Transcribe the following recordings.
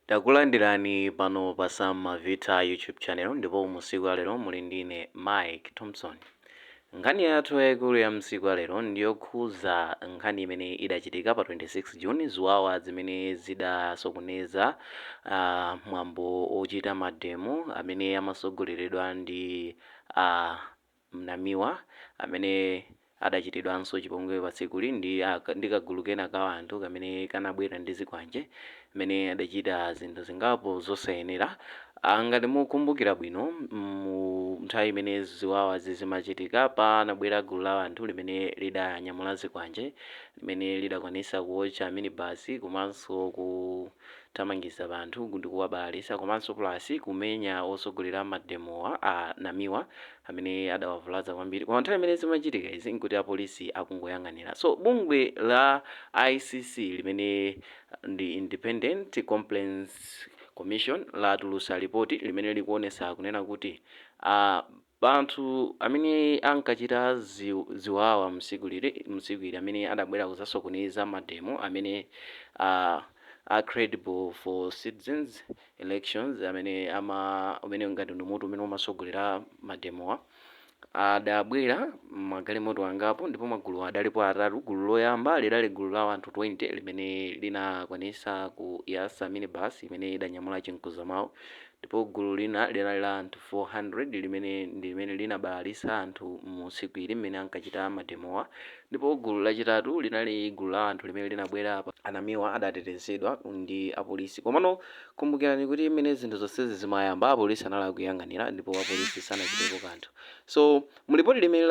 Takulandirani pano pa Sam Mavita YouTube channel, ndipo musiku lero muli ndine Mike Thompson. Nkhani yathu yaikulu ya msiku lero ndiyokhuza nkhani imene idachitika pa 26 June, ziwawa zimene zidasokoneza mwambo ochita mademo amene amasogoleredwa ndi Namiwa, amene adachitidwanso chipongwe pa tsikuli ndi kagulu kena ka anthu kamene kanabwera ndi zikwanje, amene adachita zinthu zingapo zosayenera. Ngati mukumbukira bwino, mu nthawi imene ziwawa zimachitika, panabwera gulu la anthu limene lidanyamula zikwanje, limene lidakwanisa kuwotcha minibus komanso kuthamangitsa anthu ndi kuwabalalisa, komanso plus kumenya osogolera mademowa, a Namiwa, amene adawavulaza kwambiri. Koma nthawi imene zimachitika izi nkuti apolisi akungoyang'anira. So bungwe la ICC, limene ndi Independent Complaints Commission, latulutsa ripoti limene likuonesa kunena kuti anthu amene ankachita ziwawa msiku ili, amene adabwera kuzasokoneza mademo amene a Credible for Citizens Elections, amene ama umene ngati ndi mutu umene umasogolera mademowa, adabwera magalimoto angapo, ndipo magulu adalipo atatu. Gulu loyamba lidali gulu la anthu 20 limene linakwanisa kuyatsa minibus imene idanyamula Chimkuzamawu, ndipo gulu lina linali la anthu 400 limene ndi limene linabalalisa anthu mu tsiku ili mmene ankachita mademowa, ndipo gulu lachitatu linali gulu la anthu limene linabwera pa Anamiwa adatetezedwa ndi apolisi. Komano kumbukirani kuti mmene zinthu zonsezi zimayamba, apolisi anali akuyang'anira ndipo apolisi sanachitepo kanthu. So mulipoti limene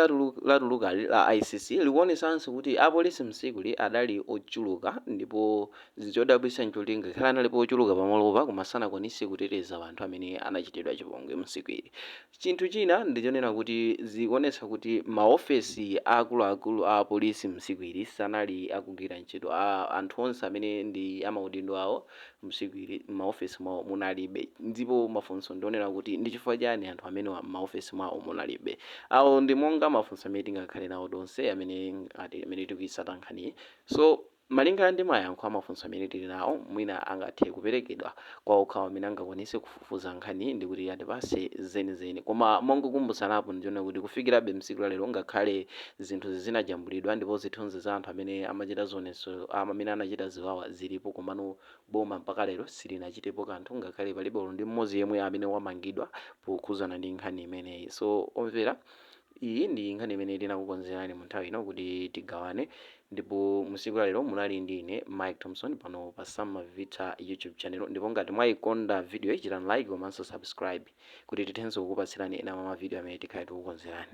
latuluka la ICC likuonesanso kuti apolisi msikuli adali ochuluka, ndipo chodabwitsa nchoti ngakhale analipo ochuluka pamalopa, koma sanakwanise kuteteza anthu amene anachitidwa chipongwe msiku ili. Chinthu china ndichonena kuti zikuonetsa kuti maofesi akuluakulu a apolisi msiku ili sanali akugwira ntchito. Anthu onse amene ndi amaudindo awo msiku ili maofesi mwawo munalibe, ndipo mafunso ndionera kuti ndi chifukwa chani anthu amene maofesi mwawo munalibe? Awo ndi monga mafunso amene tingakhale nawo tonse amene tikuyitsata nkhaniyi. So malingana ndi mayankho amafunso amene tili nawo, mwina angathe kuperekedwa kwa okhawo amene angakwanise kufufuza nkhani ndi kuti atipase zenizeni. Koma mongokumbutsanapo, ndiona kuti kufikirabe msiku la lero, ngakhale zinthu zinajambulidwa ndipo zithunzi za anthu amene amachita zionetso, amene anachita ziwawa zilipo, komano boma mpaka lero silinachitepo kanthu, ngakhale palibe ndi mmodzi yemwe amene wamangidwa pokhuzana ndi nkhani imeneyi. So omvera, iyi ndi nkhani imene tinakukonzerani mu nthawi ino kuti tigawane, ndipo musiku la lero munali ndi ine Mike Thompson pano pa Sam Mavita YouTube channel. Ndipo ngati mwayikonda video iyi, chitani like komanso subscribe kuti tithenso kukupatsirani ena mwa mavideo amene tikhale tikukonzerani.